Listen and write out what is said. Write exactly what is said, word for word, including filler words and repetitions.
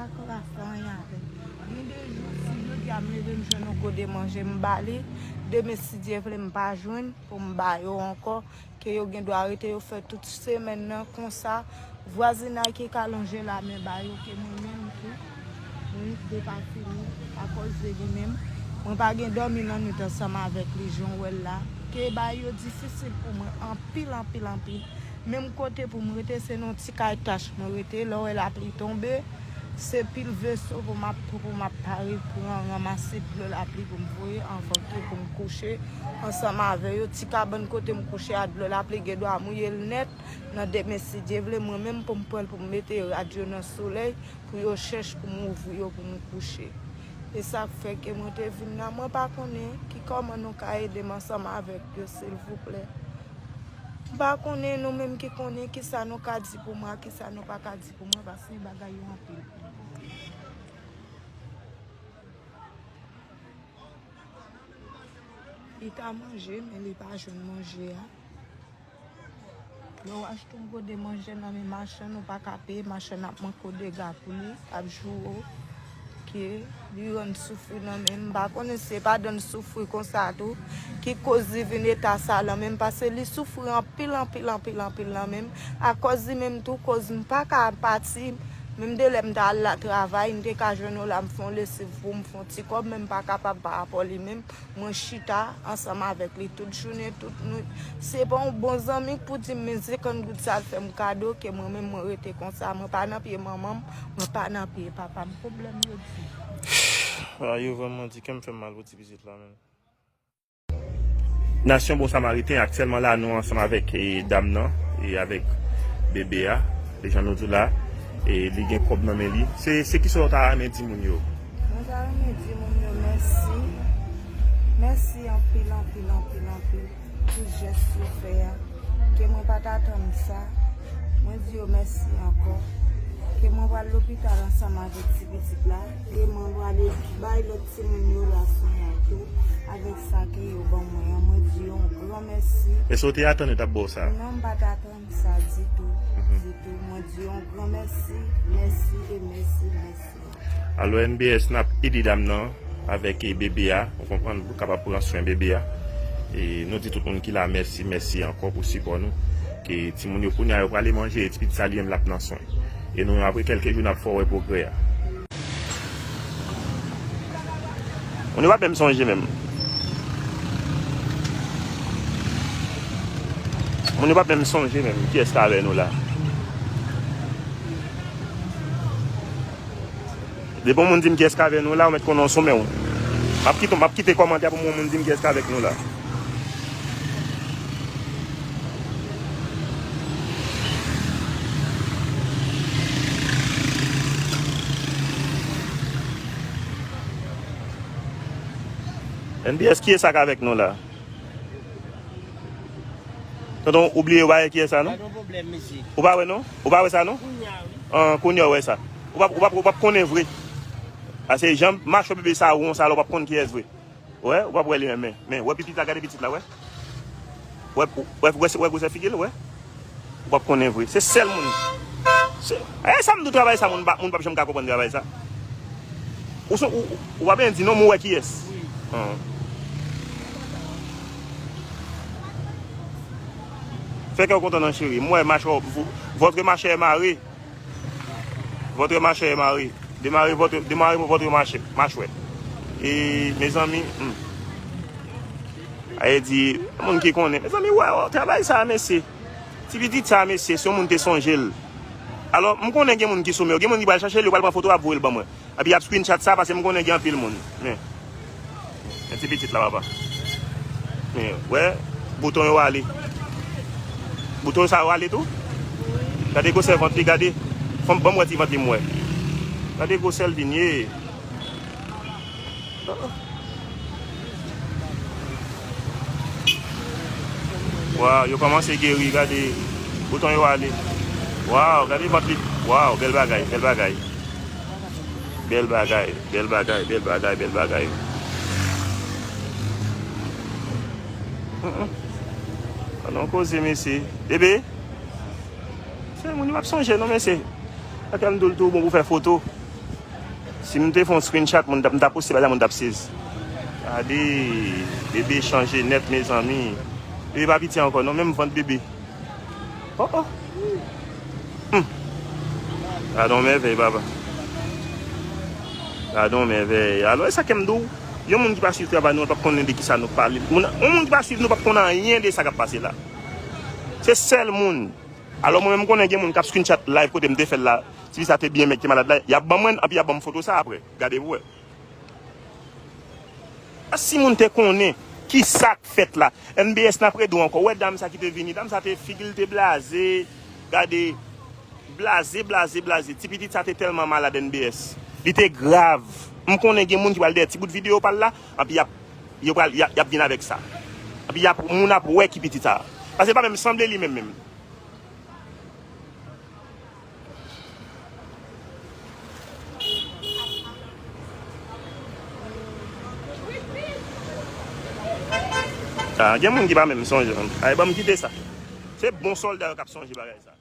Dakò, pa fè anyen avè l. Gen de jou, si jodi a m leve, m jwenn yon gode manje, m ba li. Demen, si Dye vle, m pa jwenn pou m ba yo ankò. Ke yo gen dwa rete, yo fè tout semèn nan konsa. Vwazinay ki ka lonje lamen ba yo, ke mwen menm tou, mwen depafini, akòz de li menm. Mwen pa gen dòmi nan nwit ansanm avèk li, jan w wè l la. Ke bagay yo difisil pou mwen, anpil, anpil, anpil. Menm kote pou m rete, se nan yon ti kay tach mwen rete. Lè w wè lapli tonbe, se pil veso pou m ap, pou m ap pare, pran, ranmase dlo lapli pou m voye anvan ke pou m kouche ansanm avè yo. Ti kabann kote m kouche a, dlo lapli gen dwa mouye l nèt. Nan demen, si Dye vle, mwen menm pou m pran l, pou m mete rad yo nan solèy, pou yo chèch, pou m ouvri yo, pou m kouche. E sa k fè ke mwen te vin la. Mwen pa konnen ki kòman nou ka ede m ansanm avèk yo, silvouplè. M pa konnen, nou menm ki konnen, kisa nou ka di pou mwen, kisa nou pa ka di pou mwen, paske bagay yo anpil pou mwen. Li ta manje, men li pa jwenn manje a. Lè w achte yon gode manje nan men machann, ou pa ka peye, machann ap manke w dega pou li, ap joure w, ke li rann soufri nan men. M pa konnen si se pa rann soufri konsa tou ki koz li vin eta sa lan menm, paske li soufri anpil, anpil, anpil, anpil lan menm. Akòz li menm tou, koz m pa ka pati, menm de lè m ta al la travay, m te ka jwenn yon la, m fè yon lesiv pou m fè yon ti kòb, men m pa kapab pa rapò li menm. Mwen chita ansanm avèk li tout jounen, tout nwit. Se pa yon bon zanmi k pou di m, men senkant goud sa l fè m kado, ke mwen menm mwen rete konsa. Mwen pa nan pye manman m, mwen pa nan pye papa m. Pwoblèm yo di. Ah, yo vrèman di kè m fè m mal pou ti pitit la, menm. Nasyon Bon Samariten aktyèlman la, nou ansanm avèk, e, dam nan, e avèk bebe a, e jan nou di w la, e li gen kòb nan men li. Se, se kisa w ta renmen di moun yo? Mwen ta renmen di moun yo mèsi. Mèsi anpil, anpil, anpil, anpil pou jès yo fè a. Ke mwen pa t atann sa. Mwen di yo mèsi ankò. Ke mwen pral lopital ansanm avèk ti pitit la. E mwen pral bay lòt timoun yo la swen an tou. Avèk sa ke yo ban mwen an, mwen di yo yon gran mèsi. Èske w te atann yo t ap ba w sa? Non, m pa t atann sa ditou, ditou. Mwen di yo yon gran mèsi, mèsi e mèsi, mèsi. Alò, N B S, n ap ede dam nan avèk, e, bebe a, ou konprann, pou kapab pran swen bebe a. E nou di tout moun ki la, mèsi, mèsi ankò pou sipò nou. Ke timoun yo kounye a, yo prale manje, e ti pitit sa li menm l ap nan swen. E nou, apre kèlke jou, n ap fè w wè pwogrè a. Moun yo p ap menm sonje menm. Moun yo p ap menm sonje menm kiyès k avè nou la. Depi yon moun di m kiyès k avè nou la, ou mèt konnen w sou men w. M ap kite, m ap kite kòmantè pou m wè yon moun di m kiyès k avèk nou la. N B S, kiyès sa k avèk nou la? Tonton, ou bliye ou pa wè kiyès sa, non? Pa gen pwoblèm, mesye. Ou pa wè, non? Ou pa wè sa, non? Kounye a, wi. An, kounye a, ou wè sa. Ou p ap, ou p ap, ou p ap konnen vre. Paske jan machwè bebe sa won sa la, ou p ap konn kiyès vre. Ou wè, ou p ap wè li menm, men, men, wè pitit la, gade pitit la, wè. Wè, wè, wè, wè gwosè figi l, wè. Ou p ap konnen vre. Se sèl moun. Se, e sa m di w, travay sa, moun pa, moun p ap janm ka konprann travay sa. Ou, ou, ou pa byen di non, men w wè kiyès. Wi. An. Fè kè w kontan non, cheri. M wè machwè, votre machwè mare. Votre machwè mare. Demare votre, demare votre machwè. E, mezanmi, hmm. Ay di, moun ki konnen. Mezanmi, wè, wè, travay sa, mesye. Ti pitit sa, mesye, se yon moun te sonje l. Alò, m konnen gen moun ki sou men yo. Gen moun ki pral chache l, yo pral pran foto, ap voye l ban mwen. Epi y ap screenshot sa, paske m konnen gen anpil moun. Men. Men ti pitit la, papa. Men, wè, bouton yo ale. Bouton sa yo ale tou. Gade gwosè vant li, gade. Fò m, ban m wè ti vant li, m wè. Gade gwosè l vin ye. Waw, yo kòmanse geri, gade. Bouton yo ale. Waw, gade vant li. Waw, bèl bagay, bèl bagay. Bèl bagay, bèl bagay, bèl bagay, bèl bagay. Mm, mm. An nou koze, mesye. Bebe. Se moun yo ap sonje, non, mesye. Sa fè m di w l tou bon pou fè foto. Si m te fè yon screenshot, moun t ap, m t ap poste bagay la, moun t ap sezi. Gade, bebe chanje nèt, mezanmi. Bebe pa piti ankò, non, menm vant bebe. Oh, oh. Hmm. Gade yon mèvèy, papa. Gade yon mèvèy. Alò, e sa ke m di w, yon moun ki pa swiv travay nou, l p ap konnen de kisa nou pale. Moun, yon moun ki pa swiv nou p ap konnen anyen de sa k ap pase la. Se sèl moun. Alò, mwen menm, m konnen gen moun k ap screenshot live kote m te fè l la. Tifi sa te byen, men ki te malad la. Y ap ban mwen, anpi y ap ban m foto sa apre. Gade pou wè. A, si moun te konnen ki sa k fèt la. N B S, n ap redi w ankò. Ou wè dam sa ki te vini. Dam sa te, figi l te blaze. Gade. Blaze, blaze, blaze. Ti pitit sa te tèlman malad, N B S. Li te grav. M konnen gen moun ki pral dèyè ti bout videyo pa l la. Anpi y ap, yo pral, y ap, y ap vin avèk sa. Anpi y ap, moun ap wè ki pitit sa. Paske pa menm sanble li menm menm. Ah, gen moun ki pa menm sonje, menm. Ay, ban m kite sa. Se bon sòlda yo k ap sonje bagay sa.